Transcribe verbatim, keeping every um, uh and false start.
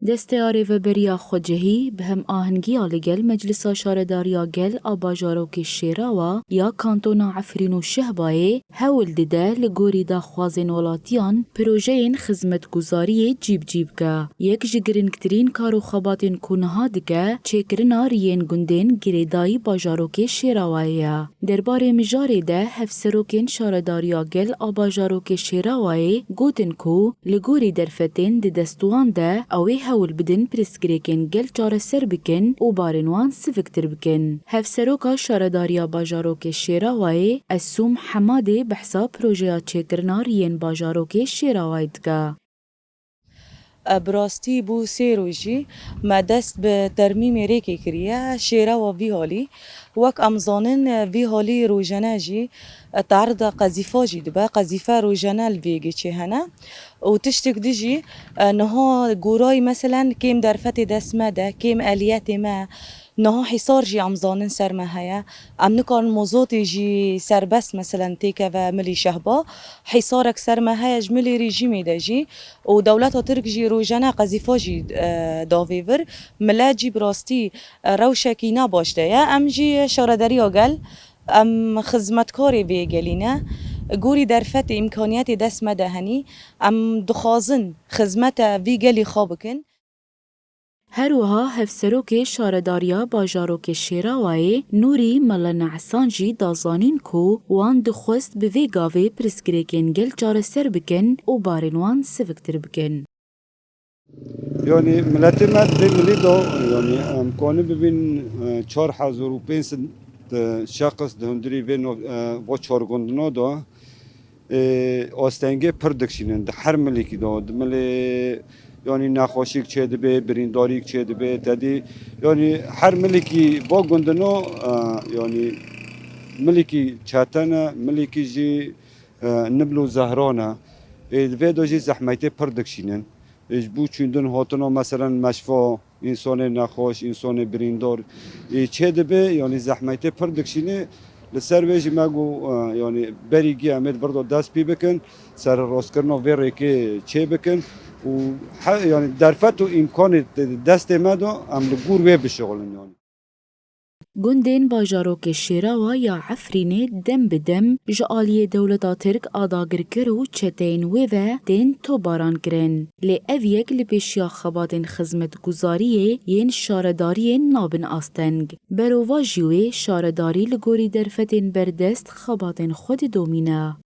Desteya Rêveberiya Xwecihî bi hemahengiya li gel Meclisa Şaredariya Gel a Bajarokê Şêrawa ya Kantona Efrîn û Şehbayê hewl dide li gorî daxwazên welatiyan projeyên xizmetguzariyê cî bi cî bike. Yek ji girîngtirîn kar û xebatên ku niha dike çêkirina riyên gundên girêdayî bajarokê Şêrawayê ye. Derbarê mijarê de hevserokên Şaredariya Gel a bajarokê Şêrawayê gotin ku li gorî derfetên di dest wan de ew ê hewl bidin pirsgirêkên gel çareser bikin û barên wan siviktir bikin. Hevseroka Şaredariya Bajarokê Şêrawayê Esûm Hemadê behsa projeya çêkirina riyên bajarokê Şêrawayê dike. E, bi rastî bû sê rojî me dest bi termîmê rêkê kiriye. Şêrewa vî halî, wek em zanin, e, vî halî rojane jî, e, teerida qezîfa jî dibe. Qezîfe rojane li vê yekê çê hene. Û tiştek di jî, e, niha gorayî, meselen, kêm derfetê dest me de, kêm eliyetê me, niha hîsar jî em zanin ser me heye. Em nikarin mozotê jî serbest, meselen, têkeve milî Şehba. Hîsarek ser me heye ji milî rejîmê de jî. Û dewleta Tirk jî rojane qezîfa jî, e, davê vir. Milet jî bi rastî, e, rewşekî ne baş de ye. Em jî Şaredariya Gel, em xizmetkarê vê gelî ne. Gorî derfetê, îmkaniyetê dest me de henî. Em dixwazin xizmete vî gelî xwe bikin. Her wiha Hevserokê Şaredariya Bajarokê Şêrawayê Nûrî Mela Ne'san jî da zanîn ku wan dixwest bi vê gavê pirsgirêkên gel çareser bikin û barên wan siviktir bikin. Yanî miletê me di vê milî de, yanî em kanî bibîn, e, çar hezar û pênc sed, e, şexs di hundirî vê no-, e, va çar gundina de, e, astengê pir dikişînin di her milîkî de. Di milê, yanî nexweşîk çêdibe, birîndarîk çêdibe, tedî, yanî her milîkî va gundina, e, yanî milîkî çete ne, milîkî jî, e, nibl û zehran e. Ê, di vê de jî zehmetê pir dikişînin. Ê, ji bo çûndin hatina, meselen, meşfa, însanê nexweş, însanê birîndar, ê, çêdibe, yanî zehmetê pir dikişîne. Li ser vê jî me got, e, yanî berî gî em ê di vir de dest pê bikin, serrastkirina vê rêkê çê bikin û he-, yanî derfet û îmkanê di destê me de em li gor wê bişixulin, yanî. Gundên bajarokê Şêrawa ya Efrînê dem bi dem ji aliyê dewleta Tirk a dagirker û çeteyên wê ve tên topbaran kirin. Lê ev yek li pêşiya xebatên xizmetguzariyê yên şaredariyên nabin asteng. Berovajî wê şaredarî li gorî derfetên berdest xebatên xwe didomîne.